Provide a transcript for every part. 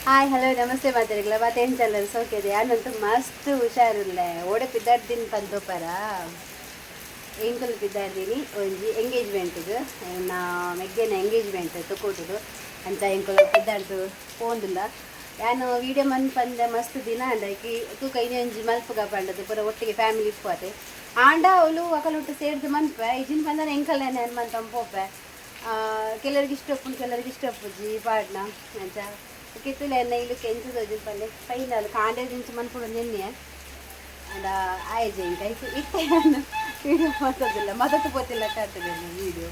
Hi hello namaste ಮಾತಾಡಿಗಳ ಮತ್ತೆ ಎಂಚಲ್ಲ ಸೌಖ್ಯದೆ ಯಾನಂತೂ ಮಸ್ತ್ ಹುಷಾರಿಲ್ಲ ಓಡೆ ಪಿದ್ದಾಡ್ದಿನ ಪಂತೋಪರ ಎಂಕುಲು ಪಿದ್ದಾಡ್ದಿನಿ ಒಂಜಿ ಎಂಗೇಜ್ಮೆಂಟ್ಗೆ ನಾ ಮೆಗ್ಗೆನ ಎಂಗೇಜ್ಮೆಂಟ್ ತಕೋಟುಡು ಅಂತ ಎಂಕುಲು ಪಿದ್ದಾಡ್ದು ಪೋಂದಿಲ್ಲ. ಯಾನು ವೀಡಿಯೋ ಮನ್ಪಂದೆ ಮಸ್ತ್ ದಿನ ಅಂಡಕಿ ತೂಕ ಇನ್ನೊಂಜಿ ಮಲ್ಪುಗ ಪಂಡದು ಪೂರ ಒಟ್ಟಿಗೆ ಫ್ಯಾಮಿಲಿ ಇಪ್ಪತ್ತೆ ಆಂಡ ಅವಳು ಅಕಲೊಟ್ಟು ಸೇರ್ದು ಮನ್ಪೆ ಇಜಿನ ಪಂದನ ಎಂಕಲ್ನೇ ಮನ್ಪಂ ಪೋಪೆ. ಕೆಲವರಿಗೆ ಇಷ್ಟ ಉಪ್ಪುಂಡು, ಕೆಲವರಿಗೆ ಇಷ್ಟ ಉಪ್ಪುಜಿ ಪಾಡ್ನ ಅಂಚ. ಕಿತ್ತುಲೆ ಎನ್ನ ಇಲ್ಲು ಕೆಂಚು ತೋಜಿನ ಪಂಡೆ ಫೈನಲ್ ಕಾಂಡೆ ದಿಂಚು ಮನ್ಪುಡು ನಿನ್ನೆ ಅಂಡ ಆಯ್ಜೆ ಇಂಕ ಇತ್ತು ಇತ್ತೆ ನಾನು ವೀಡಿಯೋ ಮಾಡ್ತದಿಲ್ಲ ಮದತ್ತು ಪೋತಿಲ್ಲ ಕಾತದೆ ವೀಡಿಯೋ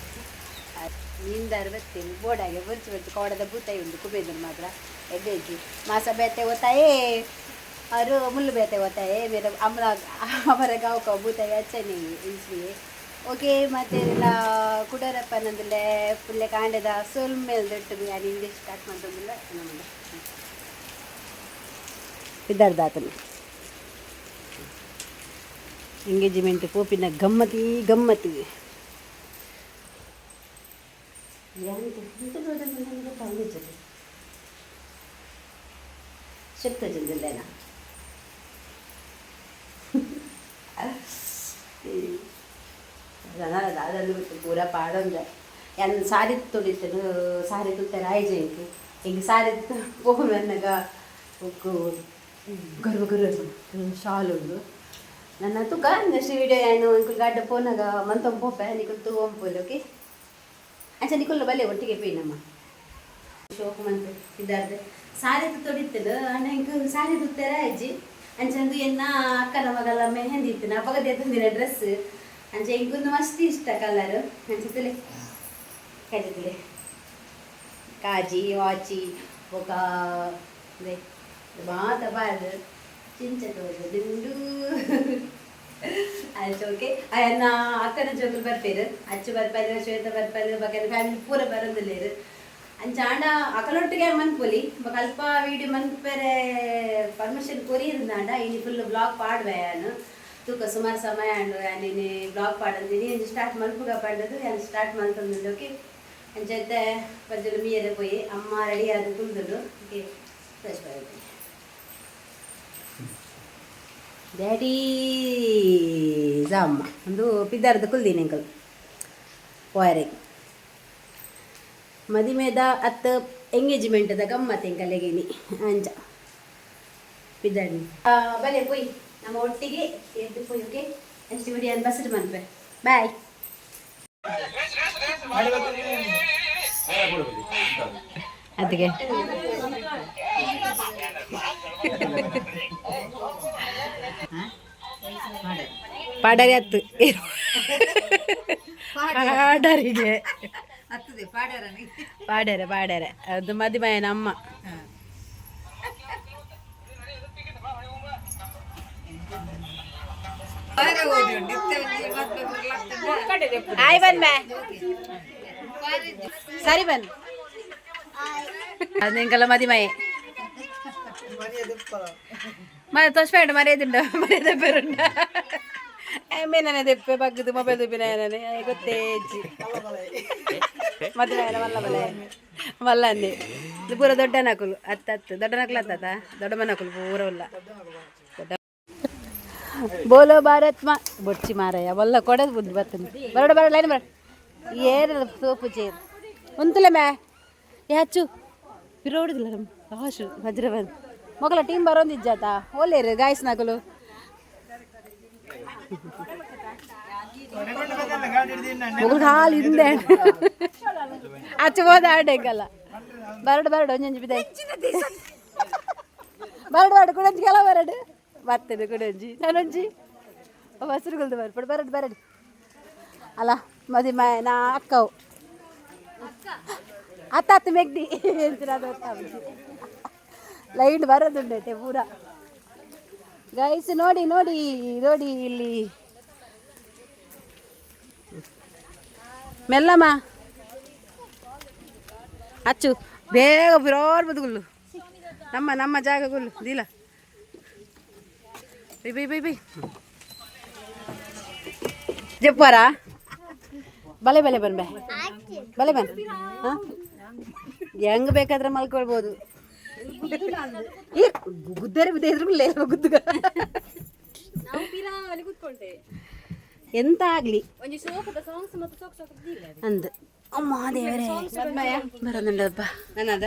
ನಿಂದಾರು ಬತ್ತೀನಿ ಬೋಡಾಗೆ ಬುರ್ಚಿ ಬುರ್ಚಿ ಕೋಡದ ಬೂತಾಯಿ ಉಂಡು ಕುಬೇದ್ರು ಮಾತ್ರ ಎಡ್ಡೆಜ್ಜಿ मासा बेते होता है और मुल्ल बेते होता है। मेरा अमला हमारे गांव का बूताई अच्छा नहीं है, इसलिए ಓಕೆ. ಮತ್ತೆ ಎಲ್ಲ ಕುಡರಪ್ಪನಂದಲೆ ಪುಲ್ಲೆ ಕಾಂಡದ ಸೊಲ್ ಮೇಲ್ ದೊಟ್ಟು ನಾನು ಇಂಗ್ಲೀಷ್ ಸ್ಟಾರ್ಟ್ ಮಾಡ್ತಂದಿಲ್ಲ ನಮ್ಮ ಸಿದ್ಧಾರ್ಥಾತನ ಎಂಗೇಜ್ಮೆಂಟ್ ಪೋಪಿನ ಗಮ್ಮತಿ ಗಮ್ಮತಿ ಎಂತ ಗೊತ್ತಾಗುತ್ತೆ ಶಕ್ತ ಜಂದಿಲ್ಲೇನ ಅದನ್ನು ಬಿಟ್ಟು ಪೂರ ಪಾಡೊಂದು ಯಾನ್ ಸಾರಿ ತುಡಿತನು ಸಾರಿ ತುತ್ತಾರೆ ಆಯ್ಜೆ ಇಂಕ್ ಹಿಂಗೆ ಸಾರಿ ಪೋಪುನಗ ಗರ್ವ ಗರ್ವ ಶಾಲ್ ಉಂಡು ನನ್ನ ತುಕ. ನೆಕ್ಸ್ಟ್ ವೀಡಿಯೋ ಏನು ಇಂಕುಲ್ ಗಾಡ್ಡ ಪೋನಾಗ ಮಂತೊಂದು ಪೋಪೆ ನಿಕುಲ್ ತೂವೊಂಪೊಲಿ. ಓಕೆ, ಅಂಚ ನಿಕುಲ್ಲ ಬಲ್ಲೆ ಒಟ್ಟಿಗೆ ಪೋಯಿನಮ್ಮ ಶೋಕು ಮಂತ್ ಇದ್ದಾರ್ದು ಸಾರಿ ತೊಡಿತ್ತದು ಅಣ್ಣ ಇಂಕ್ ಸಾರಿ ತುತ್ತಾರೆ ಅಜ್ಜಿ ಅಂಚಂದು ಎನ್ನ ಅಕ್ಕನ ಮಗಲ ಮೆಹಂದಿ ಇತ್ತು ಅಪಗ ತಂದಿನ ಡ್ರೆಸ್ ಅಂಚ ಇಂಕೊಂದು ಮಸ್ತ್ ಇಷ್ಟ ಕಲರ್ ಅಂಚತಲೆ ಕಜತಲೆ ಕಾಜಿ ವಾಚಿ ಬೊಕ ಮಾತ ಬಾರ್ದು ಚಿಂಚ ತೋಜುಂಡು ಅಂಚ. ಓಕೆ, ಅಯ್ಯನ ಅಕ್ಕನ ಜೋಕುಲು ಬರ್ಪೇರು, ಅಚ್ಚು ಬರ್ಪೇರು, ಶ್ವೇತ ಬರ್ಪೇರು, ಬೊಕ ಫ್ಯಾಮಿಲಿ ಪೂರ ಬರೋದಿಲ್ಲೇರು. ಅಂಚ ಆಂಡ ಅಕಲೊಟ್ಟಿಗೆ ಮನ್ಪೊಲಿ ಬೊಕ ಅಲ್ಪ ವೀಡಿಯೋ ಮನ್ಪೆರೆ ಪರ್ಮಿಷನ್ ಕೊರಿಯಂದಾಂಡ ಇನಿ ಫುಲ್ ಬ್ಲಾಗ್ ಪಾಡ್ವೆ ಯಾನು. ತೂಕ ಸುಮಾರು ಸಮಯ ಆಂಡು ಯಾನ್ ಇನಿ ಬ್ಲಾಗ್ ಪಾಡಂದಿನಿ. ಒಂಜಿ ಸ್ಟಾರ್ಟ್ ಮಲ್ಪುಗ ಪಂಡದು ಯಾನ್ ಸ್ಟಾರ್ಟ್ ಮಲ್ತೊಂದುಂಡು. ಓಕೆ, ಅಂಚ ಪಜ್ಜಲು ಮೀಯರೆ ಪೋಯಿ ಅಮ್ಮ ರೆಡಿ ಆದ್ ಕುಲ್ದುಂಡು. ಓಕೆ, ಫ್ರೆಶ್ ಬಾಯ್ ಡ್ಯಾಡಿ ಅಮ್ಮ ಒಂದು ಪಿದ್ದಾರ್ದ ಕುಲ್ದೀನಿ ಅಂಕಲ್ ಪೋಯರೆ ಮದಿಮೆದ ಅತ್ತ ಎಂಗೇಜ್ಮೆಂಟ್ದ ಗಮ್ಮತ್ ಎಂಕಲೆಗಿನಿ ಅಂಚ ಪಿದ್ದಾಡಿ ಬಲೆ ಪೋಯ್ ನಮ್ಮ ಒಟ್ಟಿಗೆ ಎದ್ದು ಪೋಯ್. ಓಕೆ, ನೆಕ್ಸ್ಟ್ ವಿಡಿಯೋ ಬಸ್ ಮನ್ಪೆ. ಬಾಯ್. ಅದಕ್ಕೆ ಪಾಡರಿ ಹತ್ತು ಪಾಡರಿಗೆ ಪಾಡ್ಯಾರೆ ಪಾಡ್ಯಾರೆ ಅದು ಮದಿಮಯನ ಅಮ್ಮ. ಆಯ್ ಬನ್ ಮೇ ಸರಿ ಬನ್ ಅದು ಎಂಕಲ್ಲ ಮದಿಮಯೆ ಮನೆ ತೊಸ್ಪೇಂಡ ಮರ್ಯಾದುಂಡ ಮರ್ಯಾದೆ ಪೇರುಂಡ ಮೇನನೆ ದೆಪ್ಪೆ ಬಗ್ಗದು ಮೊಬೈಲ್ ದುಪ್ಪಿನ ಗೊತ್ತೇ ಮದುವೆ ಮಲ್ಲ ಬಲೆ ಮಲ್ಲ ಅಂದೆ. ಇದು ಪೂರ ದೊಡ್ಡ ನಕುಲು ಹತ್ತು ಹತ್ತು ದೊಡ್ಡ ನಕಲು ಹತ್ತತ ದೊಡ್ಡ ಮನಕುಲು ಪೂರ ಉಲ್ಲ. ಬೋಲೋ ಭಾರತ್ ಮಾ ಬೊಡ್ಚಿ ಮಾರಯ್ಯ ಬಲ್ಲ ಕೊಡದು ಬುದ್ಧಿ ಬರ್ತದೆ. ಬರಡ ಬರಡ ಲೈನ್ ಬರ ಏನಿಲ್ಲ ಸೋಪು ಚೇರು ಉಂತುಲೆ ಮ್ಯಾ ಏ ಹಚ್ಚು ಪಿರೋಡುದಿಲ್ಲ ನಮ್ಮ ಆಶು ವಜ್ರ ಬಂದು ಮೊಗಲ ಟೀಮ್ ಬರೋಂದಿಜ್ಜಾತ ಓಲೇರು ಗಾಯ್ಸ್ ನಕಲು ಮೊಗಲು ಹಾಲು ಹಿಂದೆ ಅಚ್ಚ ಹೋದ ಆಡೇಕಲ್ಲ. ಬರಡು ಬರಡು ಒಂಜೊಂಜಿ ಬಿದ್ದೆ ಬರಡು ಬರಡು ಕುಡಂಜಿ ಕೆಲ ಬರಡು ಬರ್ತದೆ ಕುಡಂಜಿ ನಾನೊಂಜಿ ಹಸಿರುಗಲ್ದು ಬರ್ಪಡು ಬರಡು ಬರಡು ಅಲ್ಲ ಮದಿ ನಾ ಅಕ್ಕವು ಅತ್ತ ಅತ್ತ ಮೆಗ್ದಿ ಲೈನ್ ಬರೋದುಂಡೈತೆ ಪೂರ. ಗೈಸ್ ನೋಡಿ ನೋಡಿ ನೋಡಿ ಇಲ್ಲಿ ಮೆಲ್ಲಮ್ಮ ಅಚ್ಚು ಬೇಗ ಬಿರೋರ್ ಬದುಗುಲ್ಲು ನಮ್ಮ ನಮ್ಮ ಜಾಗಗುಲ್ಲು ದಿಲ bye bye bye bye ಜಪ್ಪಾರ ಬಲೆ ಬಲೆ ಬನ್ ಬೇ ಬಲೆ ಬನ್. ಹಾಂ, ಹೆಂಗ್ ಬೇಕಾದ್ರೆ ಮಲ್ಕೊಳ್ಬೋದು. ಈ ಗುದ್ದರೆ ಬಿದ್ದೆ ಎದುರುಗುಲ್ಲೆ ಗುದ್ದುಗ ನಾವು ಪಿರಾವಲ್ಲಿ ಕೂತ್ಕೊಳ್ತೇವೆ. ಎಂತ ಆಗ್ಲಿ ಒಂಜಿ ಶೋಕದ ಸಾಂಗ್ಸ್ ಮತ್ತು ಸೋಕ್ ಸೋಕ್ ಇಲ್ಲ. ಅಂದ್ ಅಮ್ಮ ದೇವರೇ ಬರೋದುಂಡಪ್ಪ ನನ್ನದ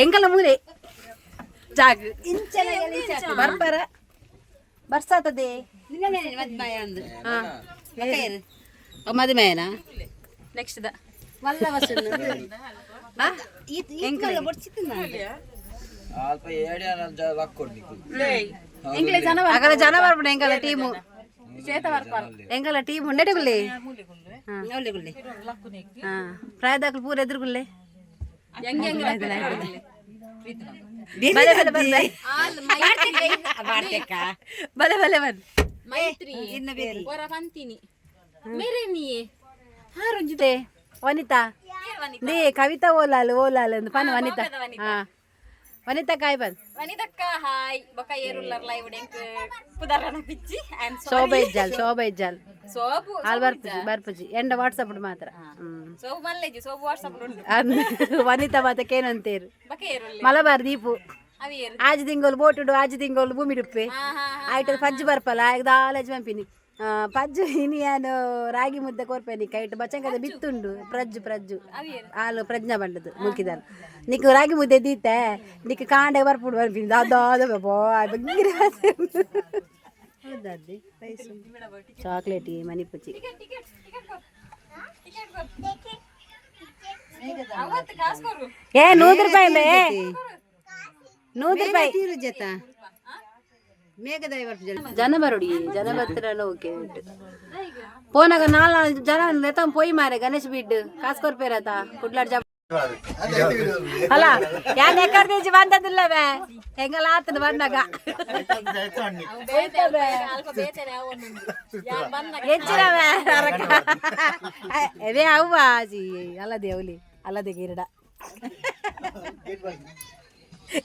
ಎಂಕಲ್ಲ ಮೂಲೆ ಜಾಗ ಬರ್ಬರ ಬರ್ಸಾತದೆ. ಮದ್ಮಯ ಅಂದು ಮದುಮಯನಾ? ನೆಕ್ಸ್ಟ್ the ಮಲ್ಲ ವಸು. ಅಲ್ಪ ಏಡಿ ಲಕ್ಕೊಡ್ಲಿಕ್ಕೆ. ಅಗಲ ಜನ ಬರ್ಬಿಡ ಎಂಕಲ್ಲ ಟೀಮು, ಎಂಕಲ್ಲ ಟೀಮ್ ನೆಟಗುಲ್ಲೆ. ಹಾ, ಪ್ರಾಯದಾಕಲು ಪೂರ ಎದುರುಗುಲ್ಲೆ. ಬಲೆ ಬಲೆ ಬಲೆ ಬಲೆ ಬಲೆ ಬನ್. ಮೈತ್ರಿ ವರ ಪಂತಿನಿ ಮೇರೆ ನೀಯೇ. ಹಾ ರಂಜಿತೆ, ವನಿತಾ they Kavita ಓಲಾಲ್ ಓಲಾಲ್ ಅಂದ್ ಪನ್ ವನಿತಾ. ಹಾ ವನಿತಾ ಕಾಯ್ ಬನ್. ವನಿತಕ್ಕ ಹಾಯ್. ಬೊಕ ಏರುಲ್ಲರ್ ಲೈವ್ ಡೆಂಕ್ ಪುದರನ ಪಿಚ್ಚಿ I am. Shobha ಇಜ್ಜಾಲ್, ಶೋಭಾ ಇಜ್ಜಾಲ್. ಸೋಪು. ಹಾಲ್ ಬರ್ಪುಜಿ, ಬರ್ಪುಜಿ ಎಂಡ ವಾಟ್ಸಪ್ ಮಾತ್ರ. ಹ್ಮ್. ಸೋಪು ಮಲ್ಲೆಜಿ, ಸೋಪು ವಾಟ್ಸಪ್ ಉಂಟು. ಅಂದ್ ವನಿತಾ ಮಾತಕ್ಕೇನಂತೇರು? ಬೊಕ ಏರುಲ್ಲೆ? ಮಲಬಾರ್ ದೀಪು. ಅವಿ ಏರು? ಆಜಿ ತಿಂಗಳು ಬೋಟುಡು, ಆಜಿ ತಿಂಗಳು ಭೂಮಿ ಡುಪ್ಪೆ. ಹಾ ಹಾ. ಆಯ್ತು, ಪಜ್ಜು ಬರ್ಪಲ್ಲ ಆಯ್ತು ದಾಲೇಜ್ ಮಂಪಿನಿ ಪಜ್ಜು ಇನಿಯಾನು ರಾಗಿ ಮುದ್ದೆ ಕೋರ್ಪೇನಿ ಕೈಟ್ ಬಚಂಕದ ಬಿತ್ತುಂಡು ಪ್ರಜ್ಜು ಪ್ರಜ್ಜು ಹಾಲು ಪ್ರಜ್ಞಾ ಬಂಡದು ಮುಲ್ಕಿದಾಲು ನಿಕ್ ರಾಗಿ ಮುದ್ದೆ ದೀತೆ ನಿಕ್ ಕಾಂಡೆ ಬರ್ಪುಡು ಬರ್ಪಿನಿ ದಾದ ಬೋ ಬಗ್ಗಿರ. ಹೌದಾ? ಚಾಕ್ಲೇಟ್ ಮನಿಪುಚಿ. ಟಿಕೆಟ್ ಟಿಕೆಟ್ ಟಿಕೆಟ್ ಕೊಡು, ಟಿಕೆಟ್ ಕೊಡು. ಅವತ್ತು ಕಾಸು ಕೊಡು. ಏ 100 ರೂಪಾಯಿ ಬೇ, 100 ರೂಪಾಯಿ. ಜನ ಬರೋಡಿ, ಜನ ಬರ್ತಾರ. ಓಕೆ, ಪೋನಾಗ ನಾಲ್ ನಾಲ್ ಜನ ಲೆತ್ತ ಪೋಯಿ ಮಾರೆ. ಗಣೇಶ್ ಬಿಡ್ ಕಾಸು ಕೊರ್ಪೇರತ ಕುಡ್ಲಾಡ್ ಜ ಅಲ್ಲ ಯಾನ್ ಎಕ್ಕರ್ದೇಜಿ ಬಂದದಿಲ್ಲವೇ ಹೆಂಗಲ್ಲ ಆತನ ಬಂದಾಗ. ಅಲ್ಪ ಬೇತನೆ ಅವನು ಯಾರು ಬಂದಾಗ. ಹೆಚ್ಚಿನವೇ ಅವೇ ಅವ್ವ ಜಿ ಅಲ್ಲದೆ ಅವಲಿ ಅಲ್ಲದೆ ಗಿರಡ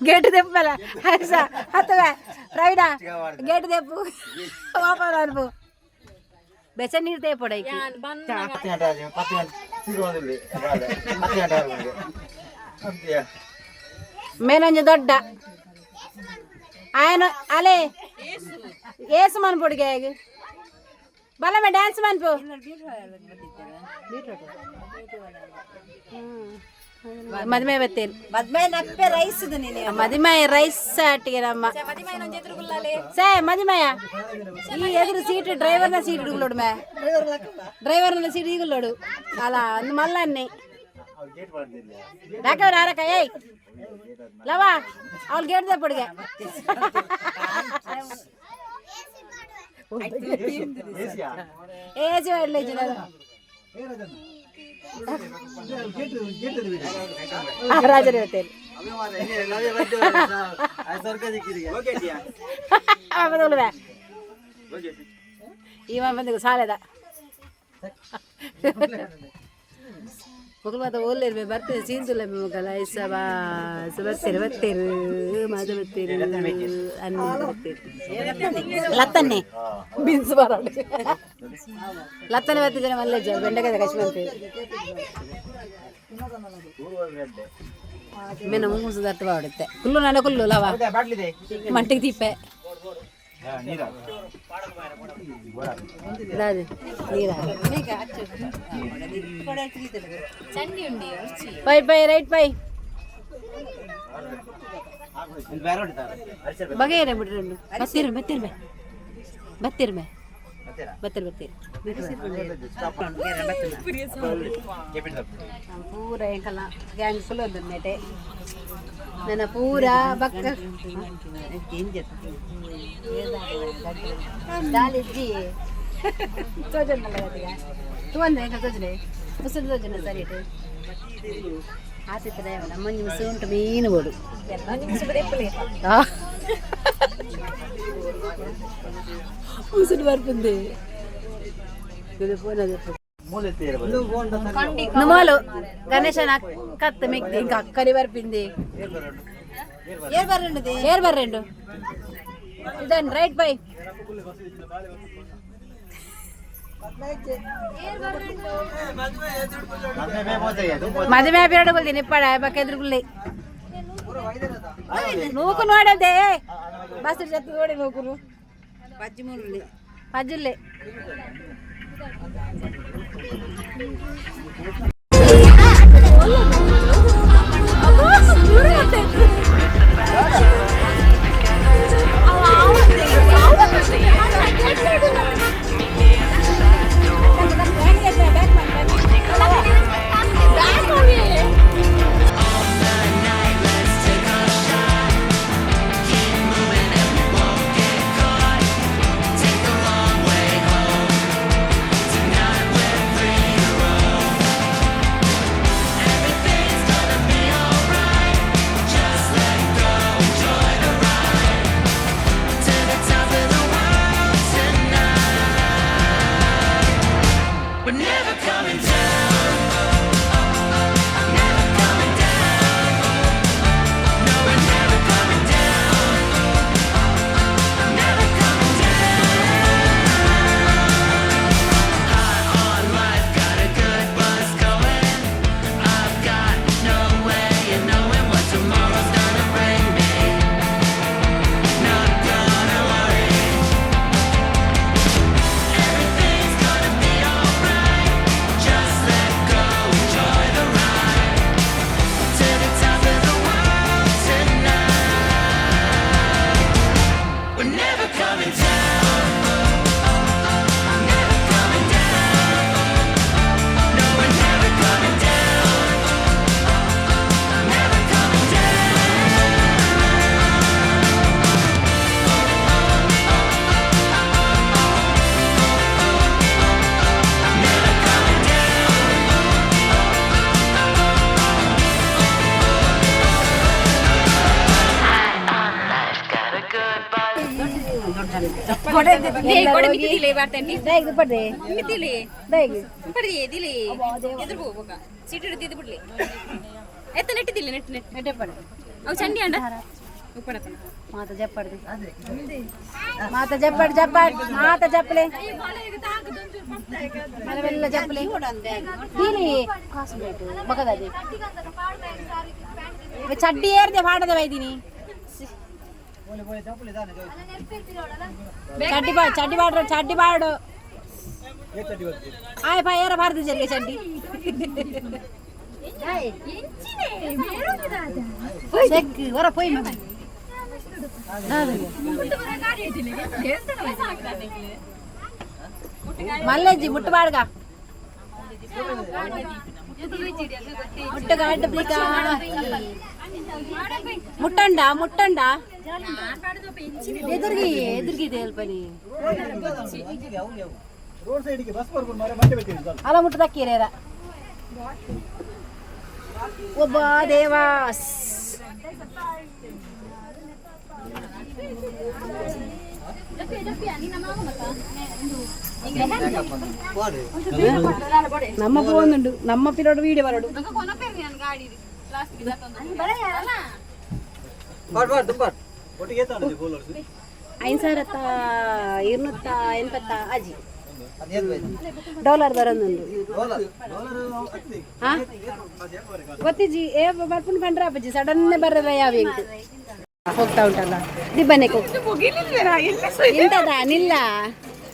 ಗೇಟ್ ದೆಪ್ಪಲ್ಲ ಹರ್ಷ ಹತ್ತವೆ ಪ್ರವೀಣ ಗೇಟ್ ದೆಪ್ಪು ವಾಪಸ್ ಅನ್ಪು ಬೆಸ ನೀರು ತೇಪೊಡ. ಯಾನ್ ಬಂದಾಗ. 10 ಗಂಟೆ ಆಗಿ 10 ಗಂಟೆ ತಿರುವುದಿಲ್ಲ, 10 ಗಂಟೆ ಆಗುವುದು ಅಂತೀಯ. ಮೇನೊಂಜಿ ದೊಡ್ಡ ಆಯನ ಅಲೆ ಏಸು ಮನ್ಪುಡಿಗೆ ಬಲಮೆ ಡ್ಯಾನ್ಸ್ ಮನ್ಪು. ಮದುವೆ ಬತ್ತೇನು? ಮದ್ಮಯ ನಪ್ಪೆ ರೈಸ್ ನೀನು. ಮದಿಮಯ ರೈಸ್ ಆಟಿಗೆ ನಮ್ಮ ಮದಿಮೈನೊಂಜಿ ಎದುರುಗುಲ್ಲಾಲೆ. ಸೇ ಮದಿಮಯ ಈ ಎದುರು ಸೀಟ್ ಡ್ರೈವರ್ನ ಸೀಟ್ ಇಡುಗುಲೋಡು ಮೇ ಡ್ರೈವರ್ನ ಸೀಟ್ ಈಗುಲೋಡು ಅಲ್ಲ ಅಂದು ಮಲ್ಲನ್ನೇ ಯಾಕವ್ರ ಆರಕ ಏಯ್ ಲವ ಅವ್ಳು ಗೇಟ್ ದಪ್ಪಡಿಗೆ. ಏಜ್ ರಾಜರ ಹೇಳ್ತೇನೆ. ಇವ ಬಂದು ಸಾಲದ ಮೊಗಲು ಮಾತ ಓಲ್ಲೇರು ಬರ್ತದೆ ಸೀನ್ಸುಲ್ಲ ಮೊಗಲ ಐಸಬಾ ಬರ್ತೀರಿ ಬರ್ತೀರು ಮಾದ ಬರ್ತೀರು ಅನ್ನ ಬರ್ತೀರು ಲತ್ತನ್ನೇ ಬಿನ್ಸ್ ಬರೋಡು ಲತ್ತನೆ ಬರ್ತಿದ್ದಾನೆ ಮಲ್ಲೇಜ್ ಬೆಂಡೆಕಾಯಿ ಕಶ್ಮಂತೀವಿ ಮೇನ ಮುಂಗುಸದ ಅರ್ಥ ಮಾಡುತ್ತೆ ಕುಲ್ಲು ನಾನು ಕುಲ್ಲು ಲವ ಮಂಟಿಗೆ ದೀಪೆ ದಾದಿ ನೀರಾ. ಚಂಡಿ ಉಂಡಿ ರುಚಿ. ಬೈ ಬೈ ರೈಟ್ ಬೈ ಬಗೆಯರೆ ಬಿಡ್ರಿ ಬತ್ತೀರಿ ಬತ್ತೀರಿ ಬೈ ಬತ್ತೀರಿ ಬೈ ಬತ್ತೀರಿ ಬತ್ತೀರಿ ಪೂರ ಎಂಕಲ್ಲ ಗ್ಯಾಂಗ್ ಫುಲ್ ಒಂದು ಮೇಟೆ ನನ್ನ ಪೂರ ಬಕ್ಕ ದಾಲಿಜ್ಜಿ ತೋಜನ ತೋಂದೆ ಎಂಕ ತೋಜನೆ ಮುಸುರು ತೋಜನೆ ಸರಿ ಇಟ್ಟು ಆತಿತ್ರ ನಮ್ಮೊಂಜಿ ಮುಸು ಉಂಟು ಮೀನು ಬೋಡು. ಮುಸುರು ಬರ್ಪುಂದೆ ನುಮಾಲು ಗಣೇಶನ ಕತ್ತು ಮೆಗ್ದಿ ಇಂಕ ಅಕ್ಕని ಬರ್పింది ಏರ್ ಬರ್ರೆಂಡು ಇದನ್ ರೈಟ್ ಬೈ. ಮದುವೆ ಬೇಡ ನಿಪ್ಪಾಡ ಬಕ್ಕ ಎದುರುಗುಲ್ಲೆ. ನೂಕು ನೋಡದೆ ಬಸ್ ಜೊತೆ ನೋಡಿ ನೂಕುನು ಪಜ್ಜುಲ್ಲೆ. We're never coming down. Never coming down. No, we're never coming down. Never coming down. High on life, got a good buzz going. I've got no way of knowing what tomorrow's gonna bring me. Not gonna worry. Everything's gonna be alright. Just let go, enjoy the ride. To the top of the world tonight. We're never coming down. Never coming down. No, we're never coming down. Never coming down. Never coming down. Life's got a good buzz. ದಾಯಿಗ್ ಪಡ್ದೆ ದಾಯಿಗ್. Seat ಹಿಡಿದು ಬಿಡ್ಲಿ ಎತ್ತ ನೆಟ್ಟಿದಿಲ್ಲ ನೆಟ್ ನೆಟ್. ನೆಟ್ಟೆ ಪಡೆ. ಅವು ಚಂಡಿ ಅಂಡ ಉಪ್ಪಡಪ್ಪ. ಮಾತ ಜಪ್ಪಡ್ದು, ಮಾತ ಜಪ್ಪಡ್ ಜಪ್ಪಡ್, ಮಾತ ಜಪ್ಪಲೆ, ಮಲವೆಲ್ಲ ಜಪ್ಪಲೆ. ದೀಲಿ ಕಾಸು ಬೇಕು ಬಗದಾದಿ ಚಡ್ಡಿ ಏರ್ದೆ ಪಾಡದ ಬೈದಿನಿ. ಚಡ್ಡಿ ಬಾ, ಚಡ್ಡಿ ಬಾಡ್ರು, ಚಡ್ಡಿ ಬಾಡು. ಆಯ್ ಪಾ ಏರ ಬಾರ್ದು ಜರಿಗೆ ಚಡ್ಡಿ. ಚೆಕ್ ಹೊರ ಪೋಯ್ ಮಗ. ಮಲ್ಲೆಜ್ಜಿ ಮುಟ್ಟಬಾಡ್ಗ ಮುಟ್ಟಗ ಅಡ್ಡ ಪ್ಲೀಕ. ಮುಟ್ಟಂಡ ಮುಟ್ಟಂಡ ಎದುರ್ಗಿ ಎದುರ್ಗಿದೆ ಅಲ್ಪನಿ. ರೋಡ್ ಸೈಡ್ಗೆ ಬಸ್ ಬರ್ಬೋದು ಮಾರೆ ಮಂಡೆ ಬೇಕಿದೆ. ಅಲ ಮುಟ್ಟದಕ್ಕೀರೇರ ಒಬ್ಬ ದೇವಾಸ್. ನಮ್ಮ ಫೋನ್ ಉಂಟು, ನಮ್ಮ ಪಿರೋಡು ವೀಡಿಯೋ ಬರೋಡು. ಒಟ್ಟಿಗೆ ಏತಾಂಡ ಬೋಲರ್ಸ್? 5286 ಡಾಲರ್ ಬರೋದುಂಡು. ಹಾ, ಗೊತ್ತಿಜಿ. ಏ ಬರ್ಪುಂಡು ಪಂಡ್ರ ಅಪ್ಪಾಜಿ ಸಡನ್ ಬರಲ್ಲ. ಯಾವ ಇಂಕು ಹೋಗ್ತಾ ಉಂಟಲ್ಲ ದಿಬ್ಬನೆ. ಎಂತದ ನಿಲ್ಲ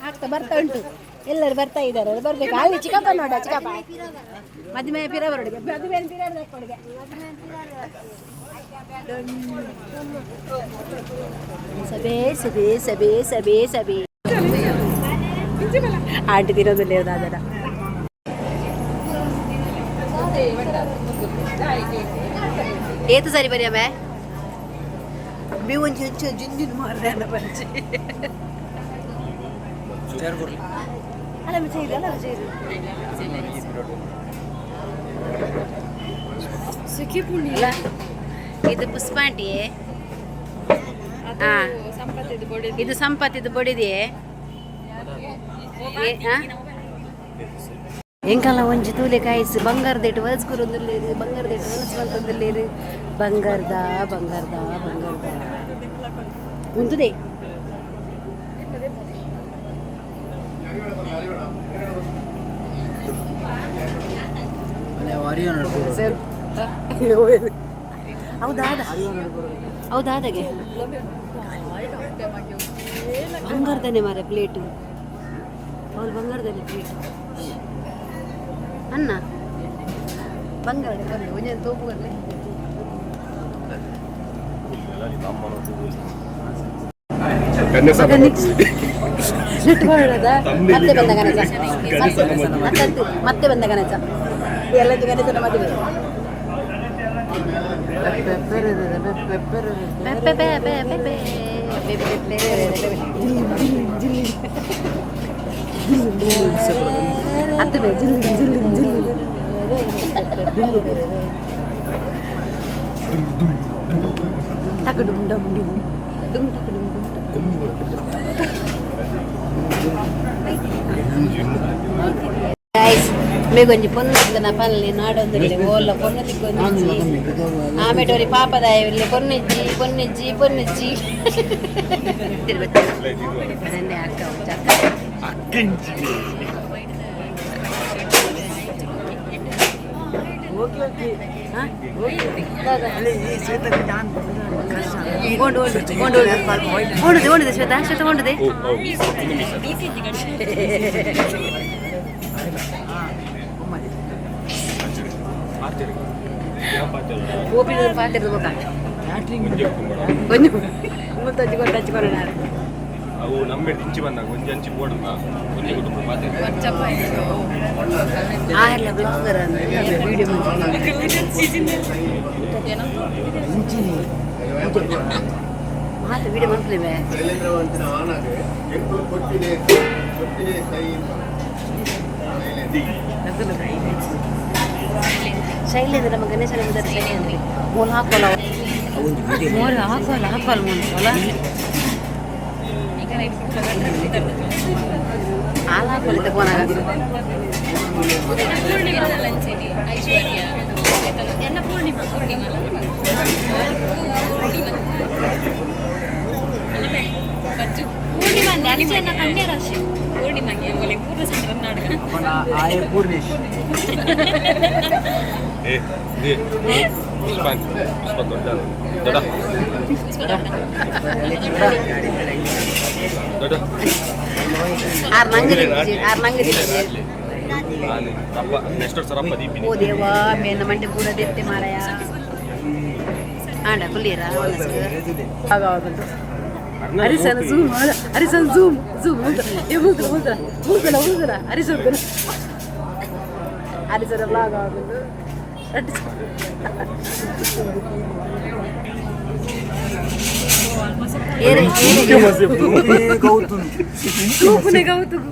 ಆಗ್ತಾ ಬರ್ತಾ ಉಂಟು. ಎಲ್ಲರೂ ಬರ್ತಾ ಇದ್ದಾರೆ, ಬರ್ಬೇಕು. ಅಲ್ಲಿ ಚಿಕ್ಕಪ್ಪ ನೋಡ, ಚಿಕ್ಕಪ್ಪ ಮದುವೆ ಪಿರ ಬರೋಡಿಗೆ, ಮದುವೆ ಪಿರ ಕೊಡುಗೆ. ಸಬೇ ಸಬೇ ಸಬೇ ಸಬೇ ಸಬೇ ಆಂಟಿ ತಿರೋದಿಲ್ಲ ದಾದರ. ಏತು ಸರಿ ಬರಿಯಮ್ಮೆ. ಬಿ ಒಂಜಿ ಒಂಚು ಜಿಂಜಿನ ಮಾರ್ರೆ ಪಂಚಿ. ಅಲ್ಲ ಚೇರು, ಅಲ್ಲ ಚೇರು. ಅಲ್ಲ, ಇದು ಪುಷ್ಪಾಂಟಿ. ಹಾ, ಇದು ಸಂಪತ್ತಿದು ಬಡಿದೆಯೇ. ಎಂಕಲ್ಲ ಒಂಜಿ ತೂಲೆ ಕಾಯಿಸ್ ಬಂಗಾರದ ಇಟ್ಟು ಹೊಲಸ್ಕುರೊಂದುಲ್ಲೇರು, ಬಂಗಾರದ ಇಟ್ಟು ಹೊಲಸು ಮಲ್ತೊಂದುಲ್ಲೇರು. ಬಂಗಾರದ ಬಂಗಾರದ ಬಂಗಾರದ ಉಂತುದೆ. ಹೌದಾದ ಹೌದಾದಗೆ ಬಂಗಾರದನೆ ಮಾರೆ ಪ್ಲೇಟು. ಅವ್ರು ಬಂಗಾರದನೆ ಪ್ಲೇಟ್ ಅನ್ನ ಬಂಗಾರ ಬರಲಿ ಒಂಜೊಂದು ತೋಪು ಬರಲಿ. ಮತ್ತೆ ಬಂದ ಗಣೇಶ, ಮತ್ತೆ ಮತ್ತೆ ಬಂದ ಗಣೇಶ, ಎಲ್ಲದ್ದು ಗಣೇಶನ ಮದುವೆ. ಪೆ ಪೆ ಪೆ ಪೆ ಪೆ ಪೆ ಪೆ ಪೆ ಪೆ ಜಿಲ್ಲಿ ಜಿಲ್ಲಿ ಜಿಲ್ಲಿ ಅತ್ತೆ ಬೆ ಜಿಲ್ಲಿ ಜಿಲ್ಲಿ ಜಿಲ್ಲಿ ಟಕಡುಂ ಡಂ ಡುಂ ಡುಂ ಟಕಡುಂ ಡುಂ. ಗೈಸ್, ಮೇಗೊಂಜಿ ಪೊನ್ನು ಪನ್ಲಿ ನಾಡೊಂದು ಓಲ್ಲ ಪೊನ್ನು ತಿಕ್ಕೊಂದು. ಆಮೇಟೋರಿ ಪಾಪದಾಯ ಇಲ್ಲಿ ಪೊನ್ನಿಜ್ಜಿ ಪೊನ್ನಿಜ್ಜಿ ಪೊನ್ನಿಜ್ಜಿ. ಅದನ್ನೇ ಅಕ್ಕ ಚಕ್ಕ. ಓಡು ಓಡು ಓಡು ಓಡುದೆ ಓಡುದೆ ಶ್ವೇತಾ ಶ್ವೇತಾ ಓಡುದೆ. ಗೋಪಿನ ಪಾತಿರ್ದು ಬೊಕ ಒಂಜಿ ಮುತ್ತಜ್ಜಿ ಕೊಟ್ಟು ಹಚ್ಕೊರ ನಾನು. ಅವು ನಮ್ಮ ಇಂಚಿ ಬಂದಾಗ ಒಂಜಿ ಅಂಚಿ ಬೋರ್ಡ್ ಒಂಜಿ ಕುಟುಂಬ ಮಾತಾಡಿ. ಆರ್ಲ ಬ್ಲಾಗರ್ ಅಂದ್ರೆ ವಿಡಿಯೋ. ಮಾತು ವಿಡಿಯೋ ಮಾಡ್ಲಿವೆ. ಶೈಲೇಂದ್ರ ನಮ್ಮ ಗಣೇಶನ ಮುಂದೆ ಶೈಲೇಂದ್ರ ಮೂಲ ಹಾಕೋಲ್ಲ, ಮೋರ್ ಹಾಕೋಲ್ಲ ಹಾಕೋಲ್ಲ ಮೂಲ ಹಾಲು ಹಾಕೋಲ್ಲ ತಗೋನಾಗ. ಪೂರ್ಣಿಮಾ ಪೂರ್ಣಿಮಾ ಪೂರ್ಣಿಮಾ ಅಂಚೆನ ಕನ್ಯಾ ರಾಶಿ ಪೂರ್ಣಿಮಾಗೆ ಒಲೆ ಪೂರ್ಣಚಂದ್ರನ ನಾಟಕ. ಪೂರ್ಣೇಶ್. ಏ ಇದೆ ಪುಷ್ಪ ಪುಷ್ಪ ದೊಡ್ಡ ದೊಡ್ಡ ದೊಡ್ಡ. ಆರು ನಂಗೆ ಆರು ನಂಗೆ. ನಾನು ಅಪ್ಪ ನೆಕ್ಸ್ಟ್ ವರ್ಷ ಅಪ್ಪ ದೀಪಿನಿ. ಓ ದೇವಾ, ಮೇನ ಮಂಟೆ ಪೂರ ದೆತ್ತೆ ಮಾರಾಯ. ಆಂಡ ಕುಲ್ಲಿರ. ಹರಿಸನ ಝೂಮ್, ಹರಿಸನ್ ಝೂಮ್ ಝೂಮ್. ಏ ಮೂತ್ರ ಮೂತ್ರ ಮೂತ್ರ ಮೂತ್ರ ಹರಿಸನ್ ಹರಿಸನ ಬ್ಲಾಗ್ ಆಗುದು. ಏರೆ ಸೂಪುನೆ ಗೌತುಗು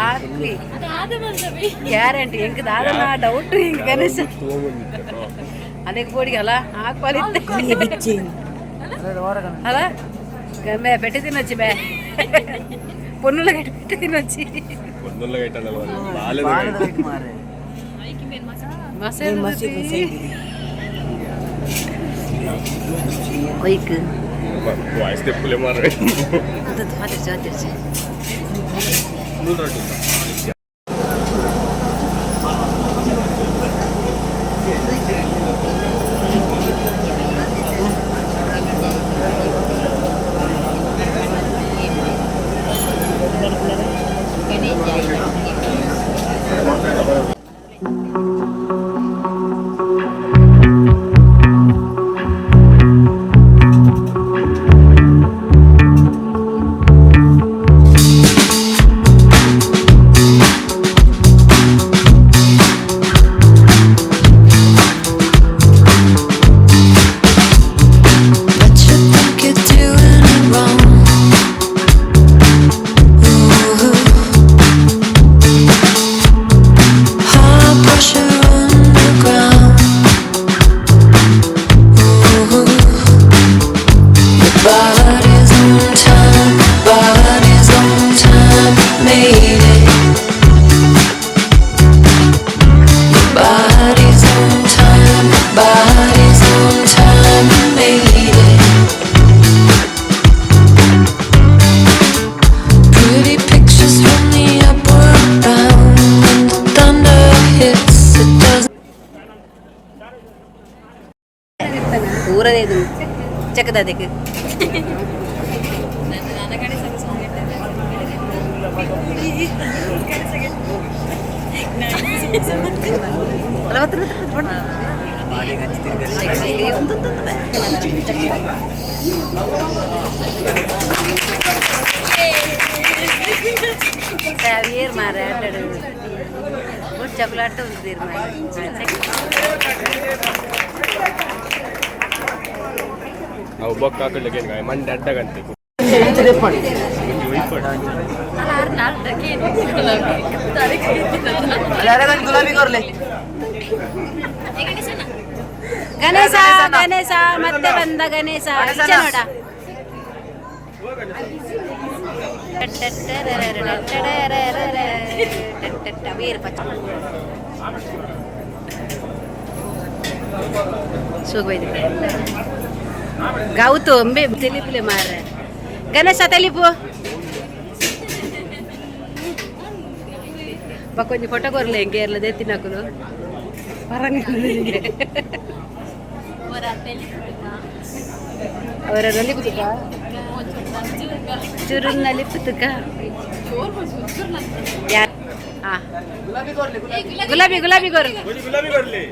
ಆತ್ರಿ ಗ್ಯಾರಂಟಿ ಎಂಕ್ ದಾದನ ಡೌಟ್ ಹಿಂಗ್ ಗಣೇಶ ಅನೇಕ ಬೋಡಿಗೆ ಅಲ್ಲ ಹಾಕ್ಪಾಲಿ ಅಲ್ಲ ಗಮ್ಮೆ ಪೆಟ್ಟಿ ತಿನ್ನೊಚ್ಚಿ ಬೇ ಪೊನ್ನುల ಗಟ್ಟಿ ಪೆಟ್ಟಿ ತಿನ್ನೊಚ್ಚಿ. ಒಂದೊಲ್ಲ ಗೈಟಲ್ಲ ಬಾಲೆದ ಗೈಟ್. ಮಸೆ ಒಯ್ಕ್. ವಾಯ್ಸ್ ತೆಪ್ಪುಲೆ ಮಾರ್ರೆ. ಅದು ಹಾತಿರ್ಚಿ ಹಾತಿರ್ಚಿ. ನೂರು ರೊಟ್ಟಿ. ಪೂರದೇ ಇದು ಚಕ್ಕದ ಅದಕ್ಕೆ. ಏರ್ ಮಾರ ಚಾಕ್ಲೇಟ್ ಉಂಟು ಮಾರ. ನಾವು ಬೊಕ್ಕ ಹಾಕಲಿಕ್ಕೆ ಮಂಡೆ ಅಡ್ಡಗಂತೆ. ಗುಲಾಬಿ ಕೊರ್ಲೆ. ಗಣೇಶ ಗಣೇಶ ಮತ್ತೆ ಬಂದ ಗಣೇಶ ಈಚೆ ನೋಡ. ಗೌತು ಅಂಬೆ ತೆಲಿಪುಲೆ ಮಾರ ಗಣೇಶ ತೆಲಿಪು ಬಕ್ಕೊಂಜಿ ಫೋಟೋ ಕೊರ್ಲೆ ಹೆಂಗೆ ಇರ್ಲ ದೇತಿನಕುಲು ಪರಂಗ ಅವರ ನಲಿಪುತುಕ ಚುರು ನಲಿಪುತುಕ. ಗುಲಾಬಿ ಗುಲಾಬಿ ಗೊರು. ಗುಲಾಬಿ ಕೊರ್ಲಿ.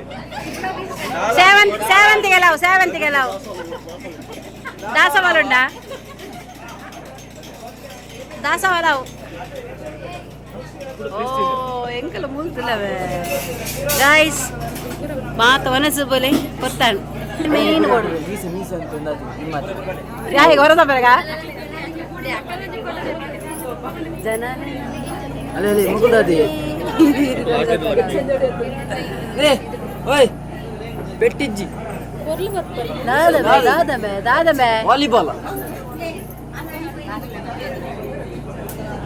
ಸೇವಂತಿಗೆ ಲಾವು, ಸೇವಂತಿಗೆ ಲಾವು. ದಾಸವಾಳ ಉಂಡಾ? ದಾಸವಾಳ. ಓ ಎಂಕಲ ಮೂಲ್ತುಲ್ಲವೇ ಗಾಯ್ಸ್. ಮಾತ ವನಸು ಬೋಲೆ ಕೊತ್ತಾಣ್ ಮೇನ್ ಕೊಡು. ಯಾರಿಗೆ ಹೊರದ ಬೆಳಗ ಜನ. ಅಲ್ಲಿ ಮುಗುದಾದಿ. ಏ ಓಯ್ ಪೆಟ್ಟಿಜ್ಜಿ. ದಾದಮೆ ದಾದಮೆ ದಾದಮೆ. ವಾಲಿಬಾಲ್.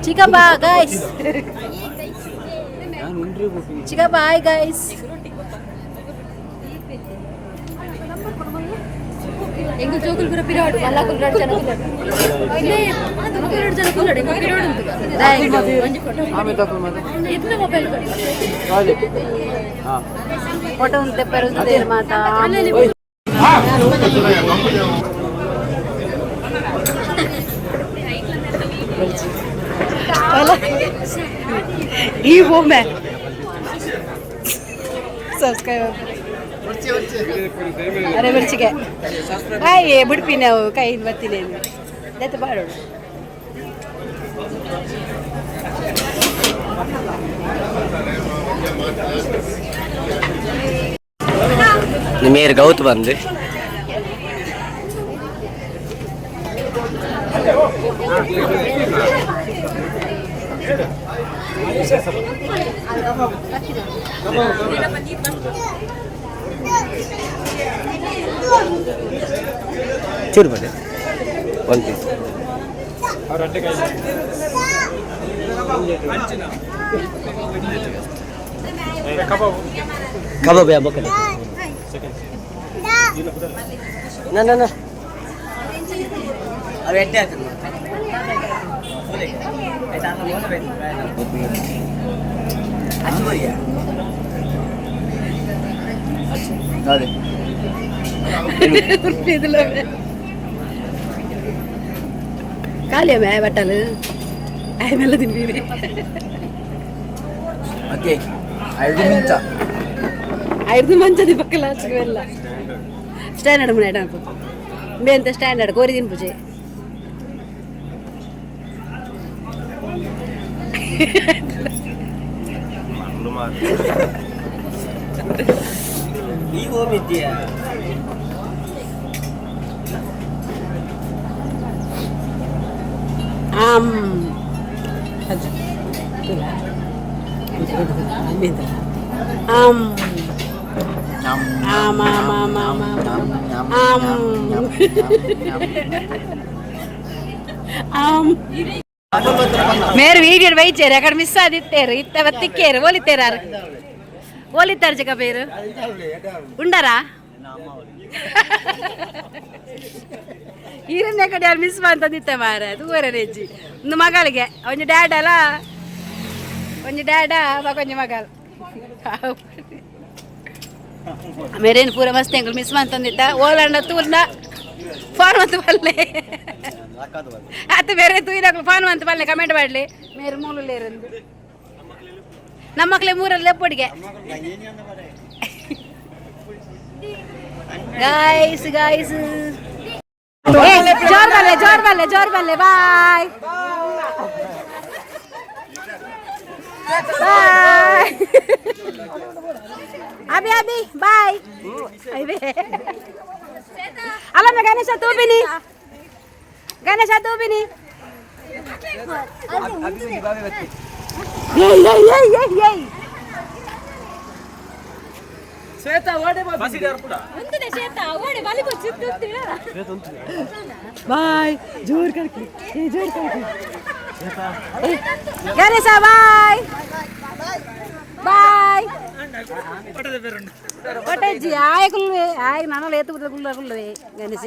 ಚಿಕ್ಕಪ್ಪ ಗಾಯ್ಸ್, ಚಿಕ್ಕಪ್ಪ ಹಾಯ್ ಗಾಯ್ಸ್. ಎಂಗಲ್ ಜೋಕುಲ್ ಪೂರ ಪಿರಾಡು ಮಲ್ಲ ಕುಲ್ ರಡ್ ಜನ ಕುಲ್ಲಡು ಇಲ್ಲೇ ಮಕ್ಕಳು ಎರಡು ಜನ ಕುಲ್ಲಡು ಎಂಗಲ್ ಪಿರಾಡು ಉಂಟು. ಒಂಜಿ ಫೋಟೋ. ಆಮೇಲೆ ತಕೊಂಡು ಮತ್ತೆ ಇದ್ನ ಮೊಬೈಲ್ ಕೊಡು. ಹಾಂ. ಫೋಟೋ ಒಂದು ತೆಪ್ಪರು ಮಾತಾ. ಈ ಬೊಮ್ಮೆ ಸಬ್ಸ್ಕ್ರೈಬ್. ಅರೆ ಮಿರ್ಚಿಗೆ ಕಾಯಿ ಬಿಡ್ಪಿ ನಾವು ಕೈ ಬತ್ತೀನಿ ದತ್ತ ಬಾಡೋಣ. ಮೇರ್ ಗೌತ್ ಬಂದು ಚೂರು ಬನ್ನಿ ಒಂದು ಪೀಸ್. ಕಬಾಬ್ ಯಾ ಬೊಕ್ಕಲೆ ನಾ ನಾ ಅವು ಎಡ್ಡೆ ಆಯ್ತು. ಅದೇ. ಖಾಲಿ ಅಮ್ಮ ಬಟ್ಟಲು ಆಮೇಲೆ ತಿನ್ಬೀವಿ. ಓಕೆ, ಐದು ನಿಮಿಷ. ಐದು ಮಂಚದಿ ಪಕ್ಕ ಲಾಸ್ಟ್ಗೆ ಸ್ಟ್ಯಾಂಡರ್ಡ್ ಮುನ್ನ ಅಂತ ಸ್ಟ್ಯಾಂಡರ್ಡ್ ಕೋರಿ ತಿನ್ಪುಜೆ. ನೀವು ಹೋಗಿದ್ದೀಯಾ? ಆಮ್ ಆಮ್ ಆಮ್ ಆಮ್ ಆಮ್ ಆಮ್ ಆಮ್ ಆಮ್. ಮೇರು ವೀಡಿಯೋ ಬೈಚೇರು ಅಕಡೆ ಮಿಸ್ ಆದಿತ್ತೇರು ಇತ್ತ ಬತ್ತಿಕ್ಕೇರು ಓಲಿತೇರಾರು ಓಲಿತ್ತಾರು ಜಗ ಬೇರು ಉಂಡರಾ ಈರನ್ನೇ ಕಡೆ ಯಾರು ಮಿಸ್ ಮಂತಂದಿತ್ತೆ ಮಾರೆ ದೂರ ರೇಜಿ ಒಂದು ಮಗಳಿಗೆ ಒಂಜಿ ಡ್ಯಾಡ್ ಅಲ್ಲ, ಒಂಜಿ ಡ್ಯಾಡ ಒಂಜಿ ಮಗಳು. ಮೇರೇನು ಪೂರ ಮಸ್ತ್ ಎಂಕುಲು ಮಿಸ್ ಮಂತೊಂದಿತ್ತ ಓಲಾಂಡ ತೂರ್ನ ಫೋನ್ ಮಂತ್ ಬಲ್ಲೆ ಅತ್ತ ಬೇರೆ ತೂಯಿನಕ್ಲು ಫೋನ್ ಮಂತ್ ಬಲ್ಲೆ ಕಮೆಂಟ್ ಮಾಡಲಿ ಮೇರು ಮೂಲು ಲೇರಂದು ನಮ್ಮಕ್ಲೆ ಮೂರಲ್ಲಿ ಲೆಪ್ಪೊಡಿಗೆ. ಗಾಯ್ಸ್ ಗಾಯ್ಸ್, ಜೋರ್ ಬಲ್ಲೆ, ಜೋರ್ ಬಲ್ಲೆ, ಜೋರ್ ಬಲ್ಲೆ. Bye bye Abhi, Abhi bye. ಅಯ್ಯೇ, ಅಲ್ಲಮ್ಮ, ಗಣೇಶ ತೂಬಿನಿ, ಗಣೇಶ ತೂಬಿನಿ. ಏಯ್ ಏಯ್ ಏಯ್ ಏಯ್ ಏಯ್. ಒಂದಿನ ಶ್ವೇತಾ ಓಡಿ ಬಲಿ. ಬಾಯ್, ಜೋರ್ ಕರ್ಕಿ, ಏ ಜೋರ್ ಕರ್ಕಿ. Ganesha bye bye. ಒಟ್ಟಜ್ಜಿ ಆಯ್ ಕುಲ್ವೆ ಆಯ್ ನಾನು ಲೇತು ಕುಲ್ಲ ಕುಲ್ವೆ ಗಣೇಶ.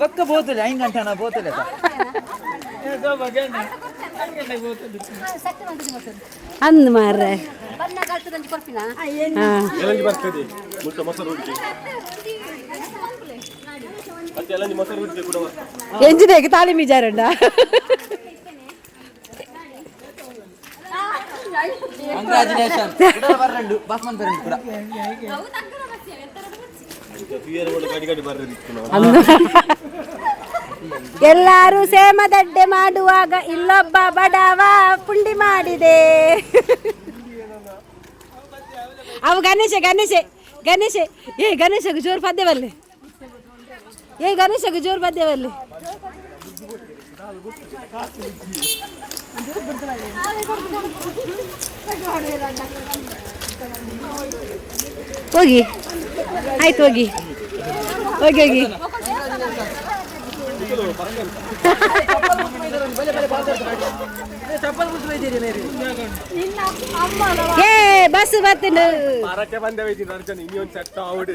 ಬಕ್ಕ ಬೋತಲೆ 5 ಗಂಟೆ ಬೋತಲೆ. ಅಂದ್ ಮಾರ್ರೆ. ಹಾ. ಎಲ್ಲಂಜಿ ಬರ್ತದೆ ಮುಟ್ಟ ಮೊಸರು ಉಡ್ಕೆ, ಮತ್ತೆ ಎಲ್ಲಂಜಿ ಮೊಸರು ಉಡ್ಕೆ ಕೂಡ. ಎಂಜಿನೇಗೆ ತಾಳಿ ಮಿಜಾರಂಡ. ಕಂಗ್ರಾಚುಲೇಷನ್ ಬರ್ರಂಡು ಬಾಸ್ಮನ್ ಪೆರಂಡು ಕೂಡ. ತುಯ್ಯರ ಕೂಡ ಗಡಿ ಗಡಿ ಬರ್ರದಿತ್ತು ನಾವು. ಅಂದು ಎಲ್ಲಾರು ಸೇಮದಡ್ಡೆ ಮಾಡುವಾಗ ಇಲ್ಲೊಬ್ಬ ಬಡವ ಪುಂಡಿ ಮಾಡಿದೆ. ಅವು ಗಣೇಶ, ಗಣೇಶ, ಗಣೇಶ. ಏ ಗಣೇಶಗೆ ಜೋರು ಪದ್ಯವಲ್ಲಿ, ಏ ಗಣೇಶಗೆ ಜೋರು ಪದ್ಯವಲ್ಲಿ. ಹೋಗಿ ಆಯ್ತು, ಹೋಗಿ ಹೋಗಿ ಹೋಗಿ. ಏ ಬಸ್ ಬರ್ತೀನಿ. ಮರಕ್ಕೆ ಬಂದೆ ಇದ್ದೀನಿ ಅರ್ಜುನ್, ಇನ್ನೊಂದು ಸೆಟ್ ಆವುಡು.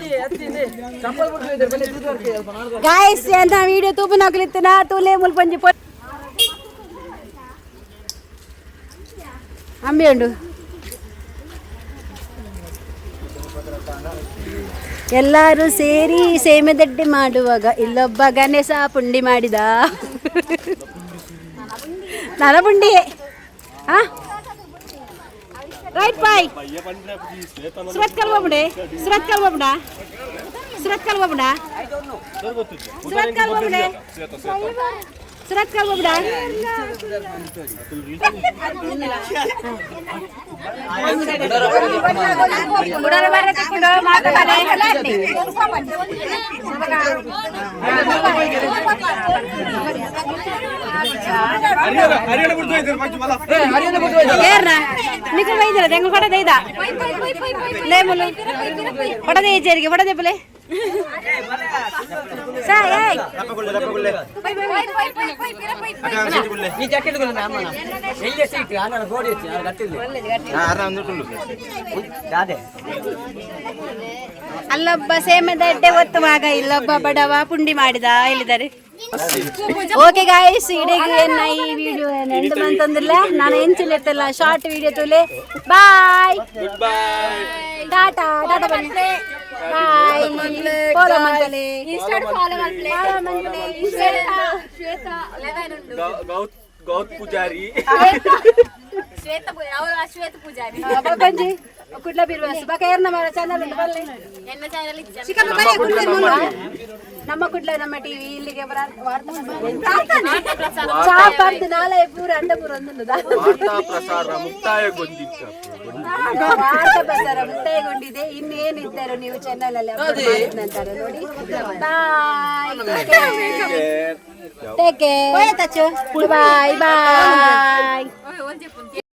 ಗಾಯ್ಸ್, ಅಂತ ವಿಡಿಯೋ ತೂಪು ನಾಕಲಿತ್ತನ ತೂಲೆ ಮುಲ್ಪಂಜಿ ಅಂಬಿ ಉಂಡು. ಎಲ್ಲರೂ ಸೇರಿ ಸೇಮೆದಡ್ಡೆ ಮಾಡುವಾಗ ಇಲ್ಲೊಬ್ಬ ಗಣೇಶ ಪುಂಡಿ ಮಾಡಿದ. ನನ ಪುಂಡಿ. ಹಾ, ರೈಟ್, ಬಾಯ್. ಸುರತ್ಕಲ್ ಹೋಗ್ಬಿಡೆ, ಸುರತ್ಕಲ್ ಹೋಗ್ಬಿಡ, ಸುರತ್ಕಲ್ ಹೋಗ್ಬಿಡ, ಸುರತ್ಕಲ್ ಹೋಗ್ಬಿಡೆ, ಸುರತ್ಕಲ್ ಹೋಗ್ಬಿಡ. ಏರ್ನ ನಿಖಲ್ ಬೈದಿರ ತೆಂಗು ಕೊಡದೆ ಇದ ಲೇಮುಲು ಕೊಡದೆ ಜೇರಿಗೆ ಕೊಡದೆ ಪುಲೆ ಸಾ ಏಯ್. ಈ ಜಾಕೆಟ್ ಅಮ್ಮನ ಎಲ್ಲಿ ಸೀಟ್ ಆನ ಗೋಡಿ ಹೆಚ್ಚು ಗಟ್ಟಿಲ್ಲ. ಅದೇ. ಅಲ್ಲೊಬ್ಬ ಸೇಮದಡ್ಡೆ ಒತ್ತುವಾಗ ಇಲ್ಲೊಬ್ಬ ಬಡವ ಪುಂಡಿ ಮಾಡಿದ ಹೇಳಿದ್ದಾರೆ. ಓಕೆ ಗಾಯ್ಸ್, ಇಡೀ ಈ ವಿಡಿಯೋ ಎಂತ ಬಂತಂದಿಲ್ಲ ನಾನು ಎಂಚಿಲ್ಲ ಶಾರ್ಟ್ ವಿಡಿಯೋ ತುಲೆ. ಬಾಯ್, ಟಾಟಾ ಟಾಟಾ ಬನ್ನಿ. ಬಾಯ್, ಫಾಲೋ ಮಂತಲೆ. ಇನ್ಸ್ಟಾಡ್ ಫಾಲೋ ಮಲ್ಪ್ಲೆ. ಶ್ವೇತಾ 11 ಉಂಡು. ಗೌತ್ ಗೌತ್ ಪೂಜಾರಿ. ಶ್ವೇತಾ ಅವಳು ಶ್ವೇತ ಪೂಜಾರಿ. ಬಂಜಿ ಕುಡ್ಲ ಬಿರ್ವಾಸ್ ಬಕ ಏರ್ನ ಮಾರ ಚಾನಲ್ ಉಂಟು ಬಲ್ಲೆ. ಎನ್ನ ಚಾನಲ್. ನಮ್ಮ ಕುಡ್ಲ ನಮ್ಮ ಟಿವಿ ಇಲ್ಲಿಗೆ ಚಾಪರ್ದು ನಾಳೆ ಪೂರ ಅಂಡ ಪೂರ ಒಂದುಂಡು. ವಾರ್ತಾ ಪ್ರಸಾರ ಮುಕ್ತಾಯಗೊಂಡಿತ್ತು. ವಾರ್ತಾ ಪ್ರಸಾರ ಮುಕ್ತಾಯಗೊಂಡಿದೆ. ಇನ್ನೇನಿದ್ದರು ನೀವು ಚಾನಲ್ ಅಲ್ಲಿ ಅಪ್ಲೋಡ್ ಮಾಡಿದ ನಂತರ ನೋಡಿ. Bye, take care, bye boy.